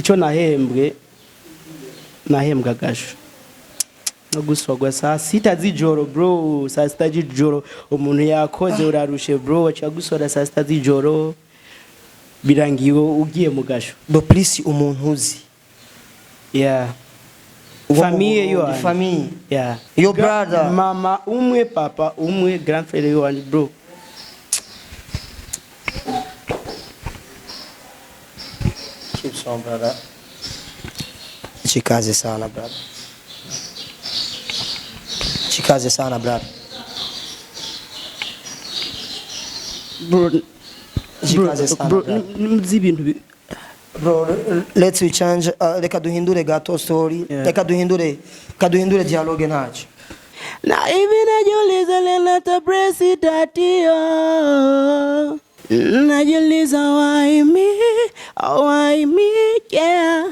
Icyo nahembwe, nahembwa agasho no gusogwa saa 6 z'ijoro, bro. Saa 6 z'ijoro, umuntu yakoze, urarushe, bro, baca gusora saa 6 z'ijoro, birangiye ugiye mu gasho. Bo please, umuntu uzi Yeah. Uwo mu Famille Burundi, yiwanje. Famille. Yeah. Your brother. Mama umwe, papa umwe, grand frère yiwanje, bro. Keep strong, brother. Chikaze sana, brother. Chikaze sana, brother. Bro, bro, Chikaze sana, bro, brother. nzi ibintu Bro, let's we change. Reka duhindure gato story. Yeah. Reka duhindure dialogue, ntacyo. Na hivi najiuliza lena presidatio, najiuliza why me, why me, yeah.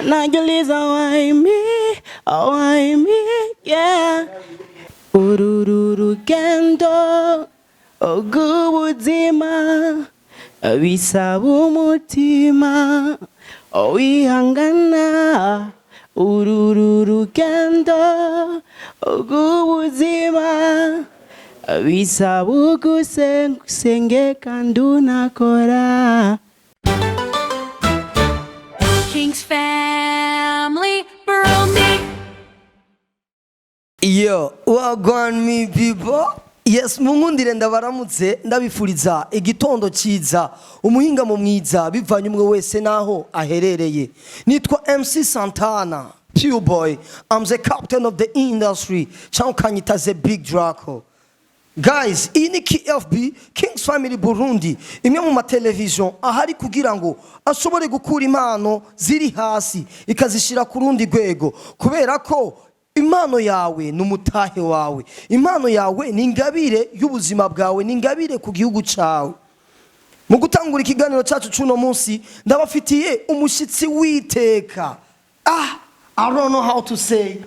Najiuliza why me, why me, yeah. Uru rugendo rw'ubuzima bisaba umutima wihangana. Uru rugendo rw'ubuzima bisaba ugusenge kandi unakora. King's Family Burundi. Yo, wagwan me people. Yes, munkundire ndabaramutse, ndabifuriza igitondo cyiza, umuhingamo mwiza, bivanye umwe wese naho aherereye. Nitwa MC Santana, Pure Boy. I'm the captain of the industry. Cyangwa ukanyita the Big Draco. Guys, iyi ni KFB, Kings Family Burundi, imwe mu mateleviziyo ahari kugira ngo ashobore gukura impano ziri hasi ikazishyira ku rundi rwego, kubera ko impano yawe ni umutahe wawe, impano yawe ni ingabire y'ubuzima bwawe, ni ingabire ku gihugu cyawe. Mu gutangura ikiganiro cyacu cy'uno munsi, ndabafitiye umushyitsi w'iteka. Ah, I don't know how to say,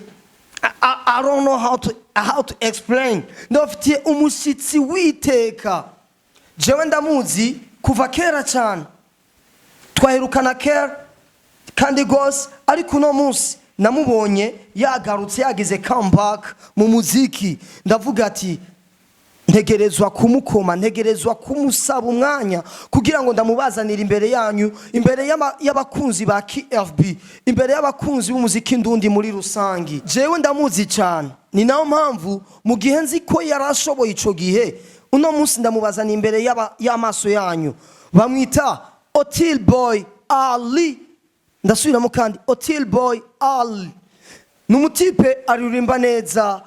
I don't know how to explain. Ndabafitiye umushyitsi w'iteka. Jewe ndamuzi kuva kera cyane, twaherukana kera kandi rwose, ariko uno munsi namubonye yagarutse, yagize comeback mu muziki, ndavuga ati ntegerezwa kumukoma, ntegerezwa kumusaba umwanya kugira ngo ndamubazanire imbere yanyu, imbere y'abakunzi ba KFB, imbere y'abakunzi b'umuziki ndundi muri rusangi. Jewe ndamuzi cyane, ni nayo mpamvu mu gihe nzi ko yarashoboye ico gihe, uno munsi ndamubazana imbere y'amaso yanyu. Bamwita Otil Boy Ali. Ndasubiramo kandi, Otil Boy Ali ni umutipe aririmba neza,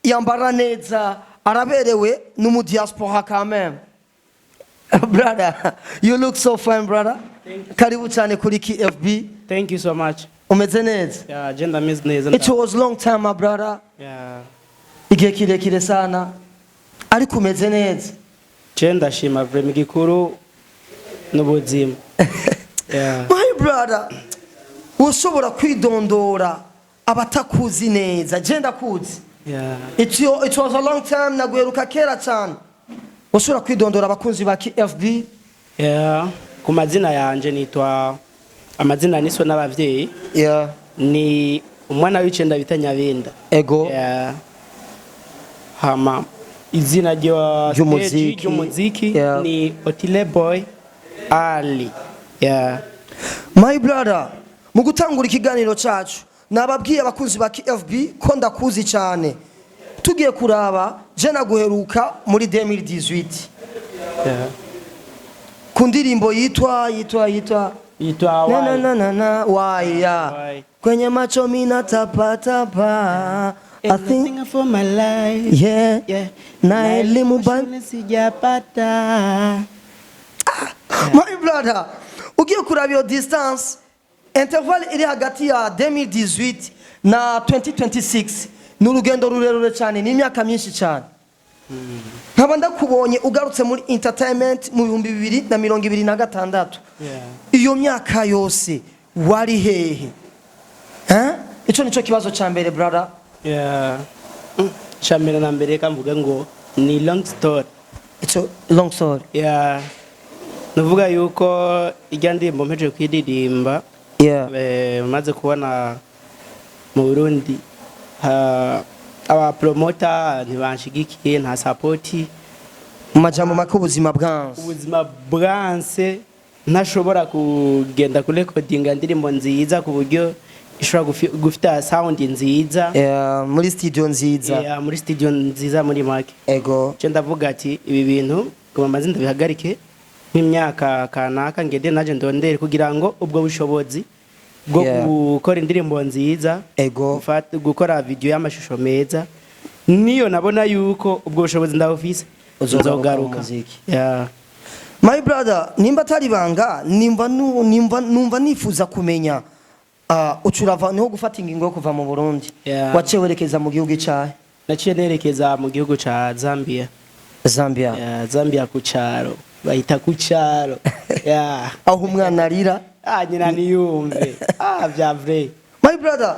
yambara neza, araberewe, ni umudiaspora quand même. Brother, you look so fine, brother. Karibu cyane kuri KFB. Thank you so much. Umeze neza? Yeah, je ndameze neza. It was long time, my brother. Yeah. Igihe kirekire sana, ariko umeze neza? Je ndashima vraiment, igikuru n'ubuzima. Yeah. My brother, ushobora kwidondora abatakuzi neza? Je ndakuzi. It was a long time, naguheruka kera cyane. Ushobora kwidondora abakunzi ba KFB? Yeah. Ku mazina yanje nitwa, amazina niswe n'abavyeyi, ni umwana w'icenda bita Nyabenda. Ego. Yeah. Hama izina rya Ry'umuziki. stage, ry'umuziki, ni Otile Boy Ali. Yeah. My brother, mu gutangura ikiganiro cyacu nababwiye abakunzi ba KFB ko ndakuzi cyane. Tugiye kuraba, je naguheruka muri 2018 ku ndirimbo yitwa Yitwa na Why. na na na na why, yeah. Why. Kwenye macho mina tapa tapa, I think Nothing for my life. Yeah. Yeah. Na elimu shule sijapata. My brother, ugiye kuraba iyo distance, interval iri hagati ya 2018 na 2026, ni urugendo rurerure cyane, ni imyaka myinshi cyane. Nkaba ndakubonye ugarutse muri entertainment mu 2026. Iyo myaka yose wari hehe? Eh? Ico nico kibazo ca mbere, brother. Yeah. Cya mbere na mbere, reka mvuge ngo ni long story. It's a long story. Yeah. Nuvuga yuko ijya ndirimbo mpejeje kuyiririmba, maze kubona mu Burundi aba promoter ntibanshigikiye, nta support. Mu majambo make, ubuzima bwanze. Ubuzima bwanse, ntashobora kugenda kurekodinga indirimbo nziza ku buryo ishobora gufita sound nziza. Yeah, muri studio nziza. Yeah, muri studio nziza muri make. Cyo ndavuga ati ibi bintu ngoma maze ndabihagarike nk'imyaka kanaka, ngende naje ndondere kugira ngo ubwo bushobozi bwo gukora indirimbo nziza, gukora video y'amashusho meza, niyo nabona yuko ubwo bushobozi ndabufise, Uzogaruka mu nzogaruka. muziki. Yeah. My brother, nimba atari banga, nimba nimba numva nifuza kumenya, ucurava niho gufata ingingo yo kuva mu Burundi. Yeah. Waciye werekeza mu gihugu icahe? Naciye nerekeza mu gihugu ca Zambia. Zambia. Yeah, Zambia ku caro, bahita ku caro, yeah. Aho umwana arira. Ah, nyina niyumve, ah, vya vrai. My brother,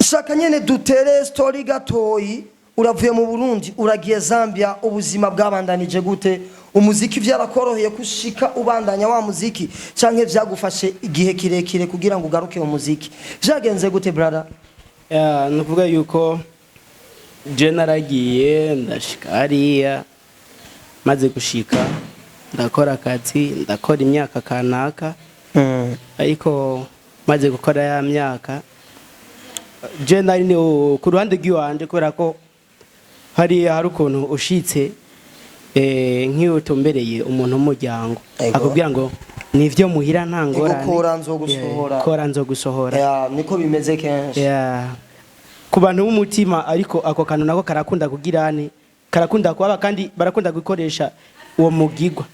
shaka nyene dutere story gatoyi. Uravuye mu Burundi, uragiye Zambia, ubuzima bwabandanije gute? Umuziki vyarakoroheye kushika ubandanya wa muziki, canke vyagufashe igihe kirekire kugira ngo ugaruke mu muziki? Vyagenze gute, brother? Yeah, ni ukuvuga yuko je naragiye, ndashika hariya, maze gushika ndakora akazi, ndakora imyaka kanaka. Ariko maze gukora ya myaka, je nari ni ku ruhande rw'iwanje, kubera ko hariya hari ukuntu ushitse, nk'iyo utumbereye umuntu w'umuryango, akubwira ngo nivyo muhira, nta ngorane. Kora nzogusohora. Yeah, kora nzogusohora. Yeah, niko bimeze kenshi. Yeah. Ku bantu b'umutima, ariko ako kantu nako karakunda kugirane, karakunda kuhaba, kandi barakunda gukoresha uwo mugigwa.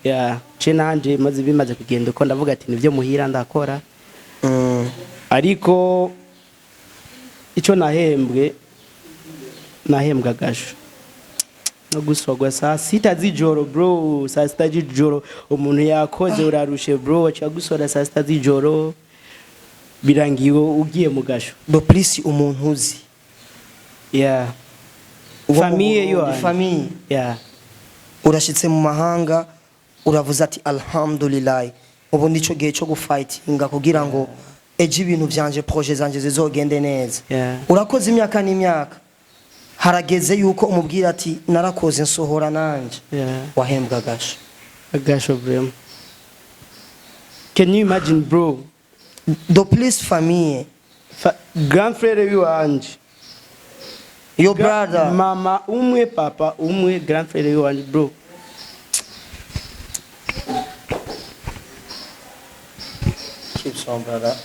Yeah. Je nanje maze bimaze kugenda uko, ndavuga ati nivyo muhira, ndakora. Ariko icyo nahembwe, nahembwe agasho no gusogwa saa sita z'ijoro, bro. Saa sita z'ijoro, umuntu yakoze, urarushe bro, baca gusora saa sita z'ijoro, birangiye ugiye mu gasho. De plus umuntu uzi. Yeah. Uwo mu Famille Burundi, yiwanje. Famille. Yeah. Urashitse mu mahanga, uravuze ati alhamdulillah, ubu nico gihe cyo gufightinga kugira ngo ejo ibintu vyanje, projet zanje zizogende neza. Urakoze imyaka n'imyaka, harageze yuko umubwira ati narakoze, nsohora nanje. Wahembwa agasho. Agasho bro, can you imagine, bro? De plus famille. Grand frère wiwanje. Your brother. Mama umwe, papa umwe, grand frère wiwanje, bro. Keep on, brother.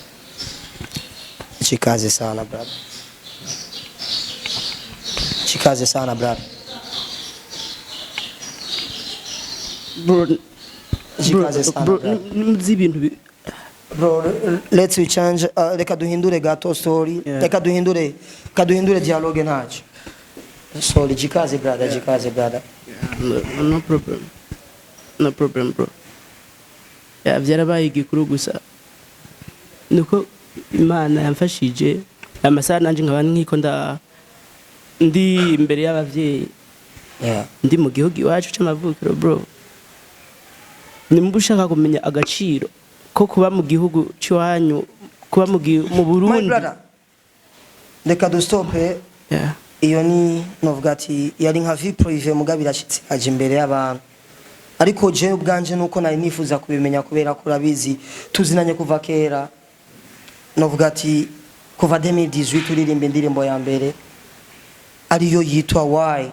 Chikaze sana, brother. Chikaze sana, brother. Bro, bro, Chikaze sana, bro, brother. nzi ibintu Bro, let's we change, reka duhindure gato story. Reka duhindure dialogue, ntacyo. Sorry, jikaze brother, jikaze brother. No, no problem, no problem, bro. Yeah, byarabaye igikuru gusa nuko Imana yamfashije amasaha nanje nkaba nkiko nda ndi imbere y'abavyeyi, ndi mu gihugu iwacu c'amavukiro, bro. Nimba ushaka kumenya agaciro ko kuba mu gihugu c'iwanyu, kuba mu My Burundi. brother, reka dustope. Iyo ni novuga ati yari nka vie privée, mugabo irashitse aje imbere y'abantu, ariko jewe ubwanje nuko nari nifuza kubimenya, kubera ko urabizi tuzinanye kuva kera, novuga ati kuva 2018 uririmba indirimbo ya mbere ariyo yitwa Why.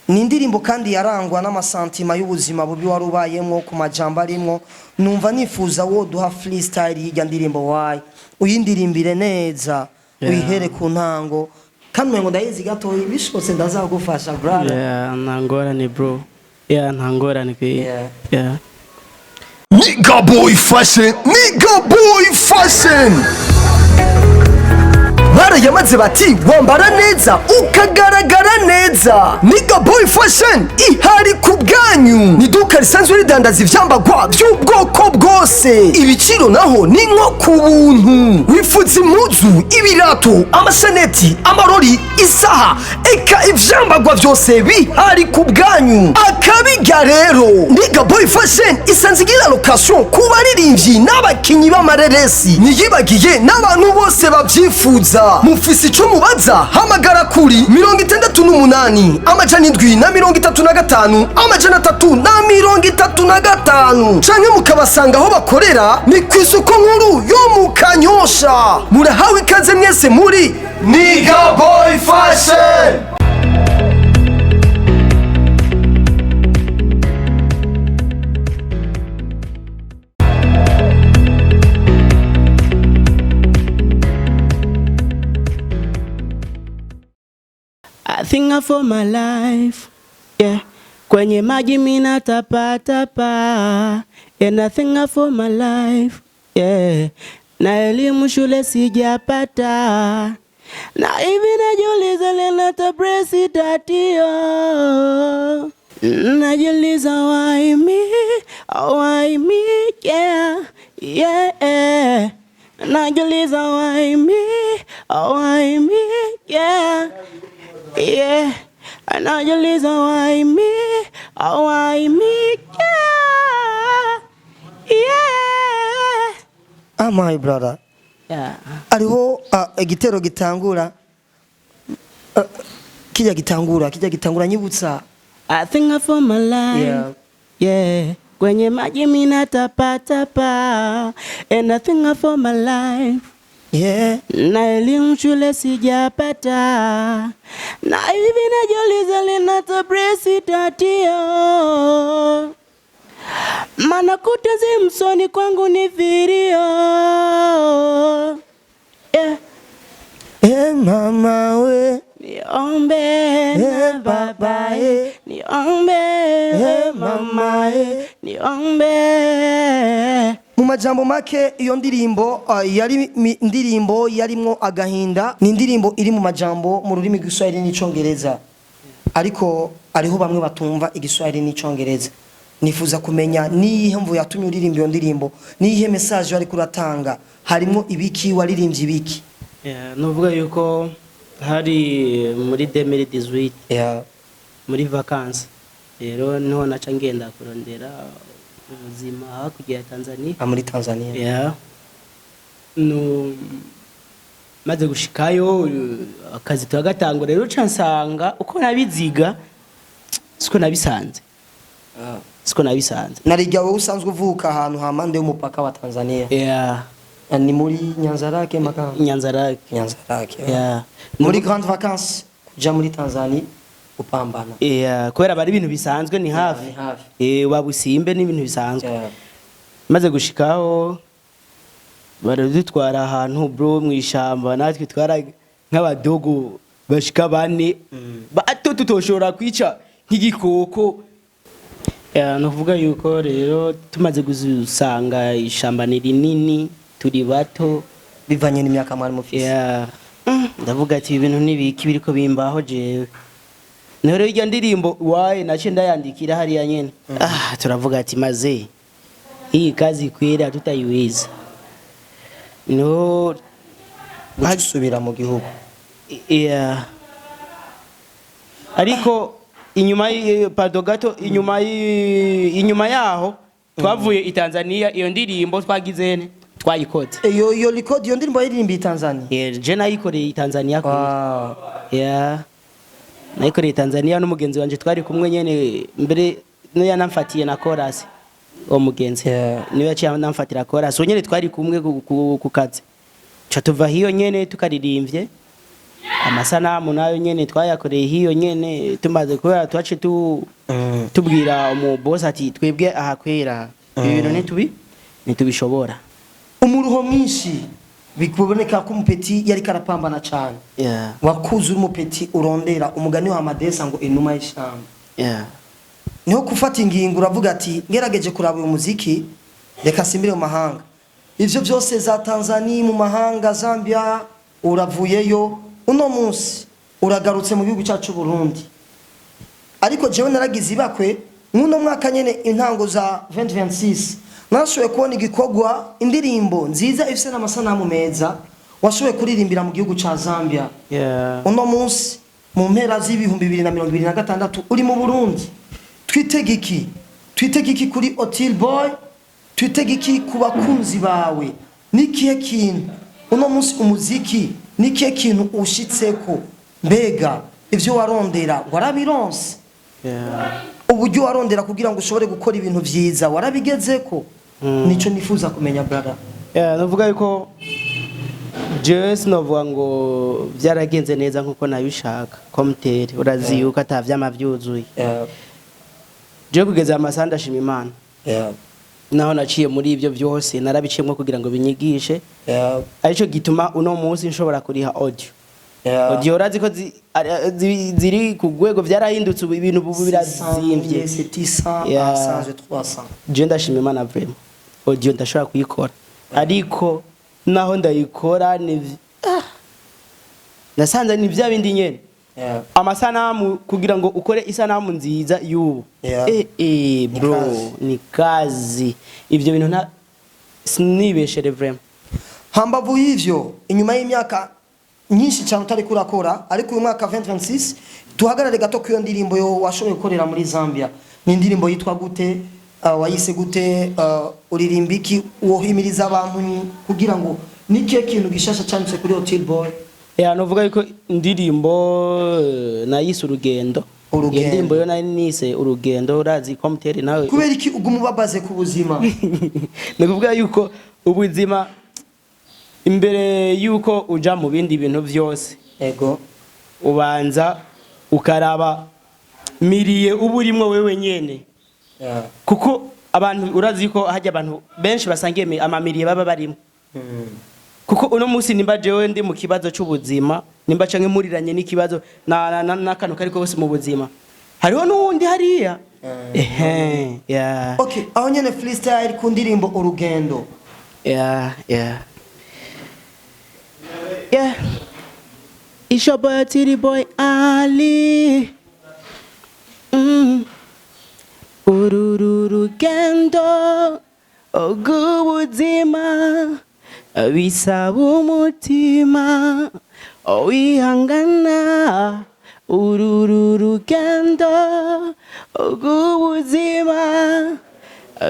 Ni indirimbo kandi yarangwa n'amasantima y'ubuzima bubi wari ubayemwo. Ku majambo arimwo, numva nifuza wo duha freestyle y'irya ndirimbo Why, uyindirimbire neza, uyihere ku ntango, kandi umengo ndayizi gatoyi, bishobotse ndazagufasha, brother. Yeah, nta ngorane, bro. Yeah, nta ngorane kwe. Yeah. Nigga boy fashion, nigga boy fashion. Barayamaze bati wambara neza ukagaragara neza. Niga Boy Fashion ihari ku bwanyu. Ni iduka risanzwe ridandaza ivyambagwa by'ubwoko bwose, ibiciro naho ni nko ku buntu. Wifuza impuzu, ibirato, amashaneti, amarori, isaha, eka ivyambagwa byose bihari ku bwanyu. Akabiga rero, Niga Boy Fashion isanze igira location ku baririmbyi n'abakinyi b'amareresi, ntiyibagiye n'abantu bose babyifuza. Mufise ico mubaza, hamagara kuri 68 735 335 canke mukabasanga aho bakorera, ni ku isoko nkuru yo mu Kanyosha. Murahawe ikaze mwese muri Niga Boy Fashion. I think for my life, yeah. Kwenye maji mina tapa tapa, and I think for my life, yeah. Na elimu shule sijapata, na hivi najiuliza lena tabresi tatio. Najiuliza why me, yeah. Najiuliza why me, yeah. Najiuliza why me, yeah. Ah, my brother. Yeah. Hariho igitero gitangura, kijya gitangura nyibutsa. I think for my life. Yeah. Kwenye maji mina tapa tapa, and I think for my life. Na elimu shule sijapata, na hivi najiuliza lina tabresi tatio, mana kutezi msoni kwangu ni vilio, yeah. Eh, mama we. Niombe Eh, na baba, baba, eh. niombe Eh, mama, mama, eh. niombe. Mu majambo make, iyo ndirimbo yari indirimbo yarimwo agahinda. Ni indirimbo iri mu majambo mu rurimi rw'Igiswahili n'Icongereza, ariko ariho bamwe batumva Igiswahili n'Icongereza. Nifuza kumenya niyihe mvu yatumye uririmba iyo ndirimbo, niyihe message wari kuratanga, harimo ibiki, waririmbye ibiki? Yeah, nuvuga yuko hari muri 2018 muri vacances. Rero niho naca ngenda kurondera ubuzima hakurya ya Tanzania. Ah, muri Tanzania. Yeah. No, maze gushikayo akazi turagatangura. Rero ca nsanga uko nabiziga siko nabisanze, siko nabisanze. Narijya wowe usanzwe uvuka ahantu hampande y'umupaka wa Tanzania? Yeah. Ni muri Nyanzarake, Makamba? Nyanzarake. Nyanzarake. Yeah. Muri grande vacances kuja muri Tanzania upambana. Yeah, kubera bari ibintu bisanzwe, ni hafi. Ni hafi. Wabusimbe ni ibintu bisanzwe. Maze gushikaho baradutwara ahantu, bro, mu ishamba. Natwe twara nk'abadogo bashika bane bato, tutoshobora kwica nk'igikoko. Nukuvuga yuko rero tumaze gusanga ishamba ni rinini, turi bato. Bivanye n'imyaka mwari mufise. Yeah. Ndavuga ati ibi bintu nibiki biriko bimbaho jewe? Niho rero irya ndirimbo waye nace ndayandikira hariya nyene. Ah, turavuga ati maze hii kazi kwera tutaiweza, no. Gusubira mu gihugu. Yeah. Ariko inyuma pardon gato, inyuma yaho twavuye i Tanzania, iyo ndirimbo twagize ne twayikoze. Iyo record, iyo ndirimbo yaririmbiye i Tanzania? Yeah, je nayikoreye i Tanzania kweli. Yeah. Nayikoreye Tanzania n'umugenzi wanje twari kumwe nyene. Mbere niyo yanamfatiye na chorus, uwo mugenzi. Niyo yaciye anamfatira chorus, uwo nyene twari kumwe ku kazi. Ca tuva hiyo nyene tukaririmbye. Amasanamu nayo nyene twayakoreye hiyo nyene tumaze, kubera twace tu tubwira umu boss ati twebwe aha kwera ibi bintu ntitubishobora. Umuruho mwinshi, bikuboneka ko umupeti yari karapambana cyane. Wakuze uri umupeti urondera umugani wa Madesa ngo inuma y'ishamba. Niho gufata ingingo uravuga ati ngerageje kuraba uyu muziki, reka simbire mu mahanga. Ivyo byose za Tanzania, mu mahanga, Zambia, Uravuyeyo, uno munsi uragarutse mu gihugu cyacu Burundi, ariko jewe naragize ibakwe mw'uno mwaka nyene, intango za 2026, narashoboye kubona igikorwa, indirimbo nziza ifise n'amasanamu meza washoboye kuririmbira mu gihugu ca Zambia. Uno munsi mu mpera z'2026 uri mu Burundi. Twitege iki? Twitege iki kuri Otil Boy? Twitege iki ku bakunzi bawe? Nikihe kintu uno munsi, umuziki nikihe kintu ushitseko? Mbega ivyo warondera warabironse? Uburyo warondera kugira ngo ushobore gukora ibintu vyiza warabigezeko? Nico nifuza kumenya, brother. Yeah, nuvuga yuko jewe sinovuga ngo byaragenze neza nkuko nabishaka. Komuteri urazi yuko atavyama vyuzuye. Jewe kugeza amasaha ndashima Imana. Naho naciye muri ibyo byose, narabiciyemo kugira ngo binyigishe, aricyo gituma uno munsi nshobora kuriha audio. Audio urazi ko ziri ku rwego, byarahindutse ubu, ibintu ubu birazimvye. 700, asanzwe 300. Je ndashima Imana vraiment, audio ndashobora kuyikora, ariko naho ndayikora ni nasanze ni bya bindi nyene. Amasanamu, kugira ngo ukore isanamu nziza y'ubu, Ni bro, kazi. Ni kazi. Ibyo bintu nta sinibeshere vraiment. Hambavu y'ivyo, inyuma y'imyaka myinshi cyane utari kurakora, ariko uyu mwaka 2026, tuhagarare gato ku iyo ndirimbo yo washoboye gukorera muri Zambia. Ni indirimbo yitwa gute? Wayise gute? Uririmba iki? Wohimiriza abantu kugira ngo nikihe kintu gishasha cyanditse kuri Hotel Boy? Ya, novuga yuko indirimbo nayise Urugendo. Urugendo. Iyo ndirimbo yo nari nise Urugendo, urazi komuteri nawe. Kubera iki uguma ubabaze ku buzima? Ni ukuvuga yuko ubuzima, imbere yuko uja mu bindi bintu byose, ubanza ukaraba milieu uba urimwo wewe nyene, kuko abantu urazi ko hajya abantu benshi basangiye ama milieu baba barimo. Kuko uno munsi nimba jewe ndi mu kibazo c'ubuzima, nimba canke muriranye n'ikibazo n'akantu kariko kose mu buzima, hariho n'uwundi hariya. Ehe, yeah. Okay, aho nyene freestyle ku ndirimbo Urugendo. Yeah. It's your boy Titty Boy Ali. Uru rugendo rw'ubuzima bisaba umutima wihangana. Uru rugendo rw'ubuzima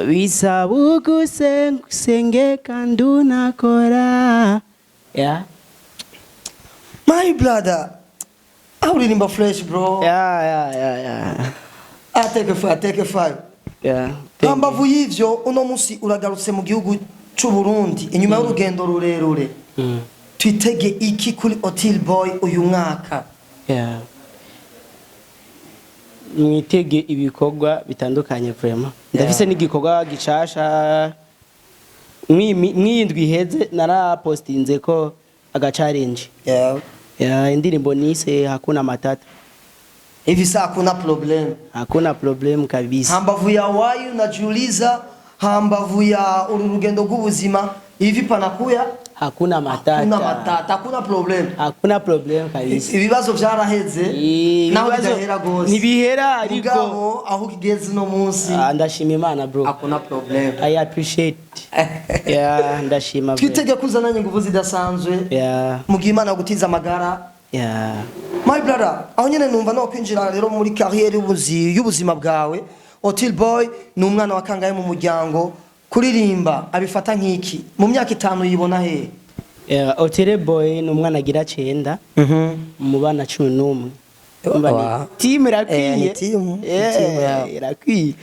bisaba ugusenge kandi unakora. Yeah. My brother, aho uririmba fresh, bro. Yeah. I take a five, take a five. Yeah. Thank you. Hambavu y'ivyo, uno munsi uragarutse mu gihugu c'u Burundi inyuma y'urugendo rurerure. Twitege iki kuri Otil Boy uyu mwaka? Yeah. Mwitege ibikorwa bitandukanye vraiment. Ndafise n'igikorwa gishasha. Mwiyindwi iheze narapostinze ko aga challenge. Yeah, indirimbo nise Hakuna Matata. Hivi saa hakuna problem. Hakuna problem kabisa. Hambavu ya wayu najiuliza, hambavu ya uru rugendo rw'ubuzima, hivi panakuya Hakuna matata. Hakuna matata, hakuna problem. Hakuna problem kabisa. Ibibazo vyaraheze, naho ibibazo bidahera gose. Ntibihera, ariko Mugabo aho kigeze uno munsi, Ah, ndashima Imana, bro. hakuna problem. I appreciate. Yeah, ndashima, bro. Twitege kuzananye ingufu zidasanzwe mu gihe Imana gutiza amagara. My brother, aho nyene numva no kwinjira rero muri carrière y'ubuzima bwawe. Otil Boy ni umwana wa kangahe mu muryango? Kuririmba abifata nk'iki? Mu myaka 5 yibona he? Yeah, Otile Boy ni umwana agira 9 mu bana 11. Umva, ni team irakwiye. Ni team, ni team, yeah. Irakwiye.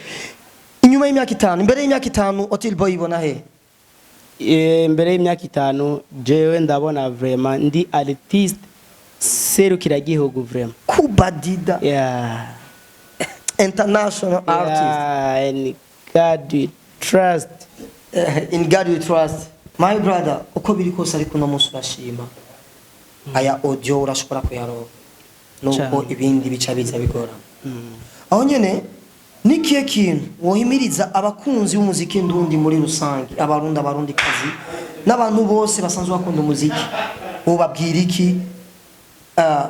Inyuma y'imyaka 5, imbere y'imyaka 5, Otil Boy yibona he? Mbere y'imyaka 5, jewe ndabona vraiment ndi artiste serukiragihugu vraiment. Kubadida. International artist. Yeah, and God we trust. In God we trust. My brother, uko biri kose ariko uno munsi urashima. Aya audio urashobora kuyaronka. Nuko Cane. ibindi bica biza bigora. Aho nyene nikihe kintu wohimiriza abakunzi b'umuziki ndundi muri rusange, abarundi, abarundi kazi n'abantu bose basanzwe bakunda umuziki? Ubabwira iki?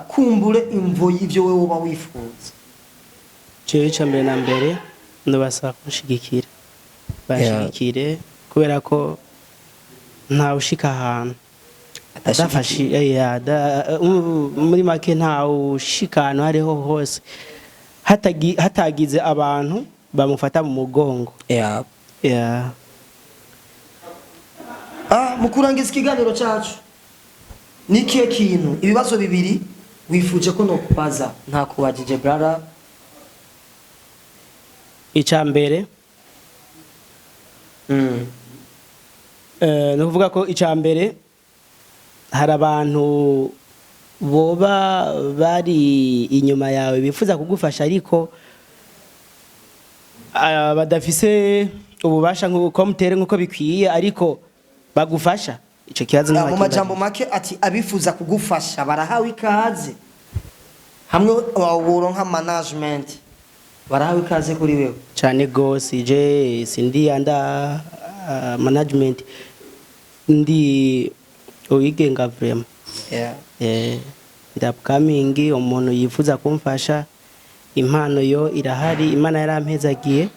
Kumbure imvo y'ivyo wewe uba wifuza. Jewe ica mbere na mbere ndabasaba kunshigikira, banshigikire, kubera ko ntawe ushika ahantu adafashe muri make ntawe ushika ahantu hariho hose hatagize abantu bamufata mu mugongo. Yeah. Mu kurangiza ikiganiro cyacu, ni ikihe kintu, ibibazo bibiri wifuje ko nokubaza ntakubajije, brother? Ica mbere, ni ukuvuga ko icya mbere hari abantu boba bari inyuma yawe bifuza kugufasha, ariko badafise ububasha nk'uko mutere nk'uko bikwiye, ariko bagufasha. Ico kibazo Mu ntibakibaza. majambo make ati abifuza kugufasha barahawe ikaze, hamwe woronka management barahawe ikaze kuri wewe. Cyane gose. Je sindi under management, ndi uwigenga vraiment. Ndi upcoming. Umuntu yifuza kumfasha, impano yo irahari, Imana yarampezagiye,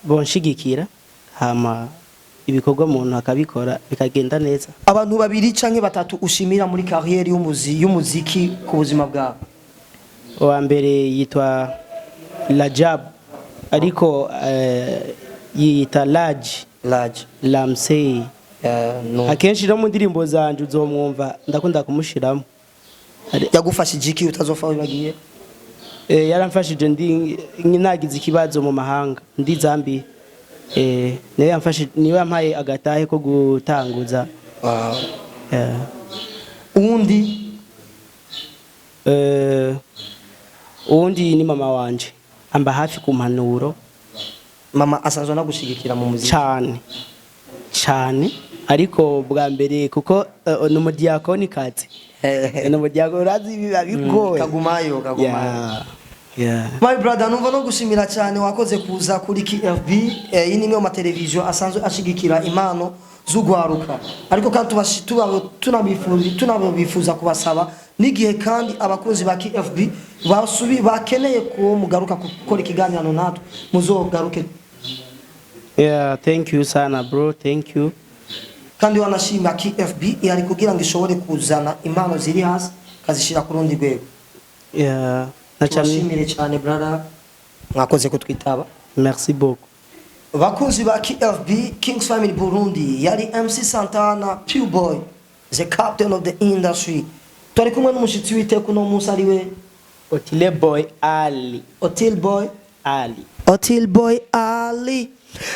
bonshigikira, hama ibikorwa umuntu akabikora bikagenda neza. Abantu babiri canke batatu ushimira muri carrière y'umuziki ku buzima bwawe? Uwa mbere yitwa Rajab, ariko yiyita Raj. Large. Ramsey. No. Akenshi no mu ndirimbo zanje uzomwumva, ndakunda kumushiramo. Yagufashije iki utazofa wibagiye? Yaramfashije ndi nagize ikibazo mu mahanga, ndi Zambia. Niwe yamfashije, niwe yampaye agatahe ko gutanguza. Uwundi? Uwundi ni mama wanje, amba hafi ku mpanuro. Mama asanzwe anagushigikira mu muziki? Cyane cyane, ariko bwa mbere kuko ni umudiyakoni kazi, ni umudiyakoni, urazi biba bigoye. Kagumayo, kagumayo. Yeah. My brother, numva no gushimira cyane, wakoze kuza kuri KFB. Iyi ni imwe mu mateleviziyo asanzwe ashigikira impano z'ugwaruka, ariko kandi tunabifuza kubasaba n'igihe kandi abakunzi ba KFB basubi bakeneye ko mugaruka gukora ikiganiro natwe, muzogaruke. Yeah, thank you sana bro, thank you. Kandi wanashima KFB ihari kugira ngo ishobore kuzana impano ziri hasi kazishyira ku rundi rwego. Yeah, na cyane. Tubashimire cyane brother, mwakoze kutwitaba. Merci beaucoup. Bakunzi ba KFB, Kings Family Burundi, yari MC Santana Pew Boy, the captain of the industry. Twari kumwe n'umushitsi w'iteka uno munsi ariwe Otile Boy Ali. Otil Boy. Ali. Otil Boy Ali.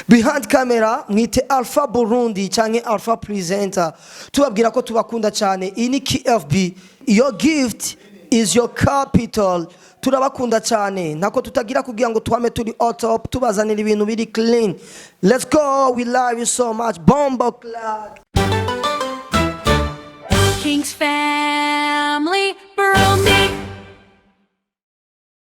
Behind camera mwite Alpha Burundi canke Alpha Presenter. Tubabwira ko tubakunda cyane. Iyi ni KFB, your gift is your capital. Turabakunda cyane, ntako tutagira kugira ngo twame turi on top, tubazanira ibintu biri clean. Let's go, we love you so much, bombo clad.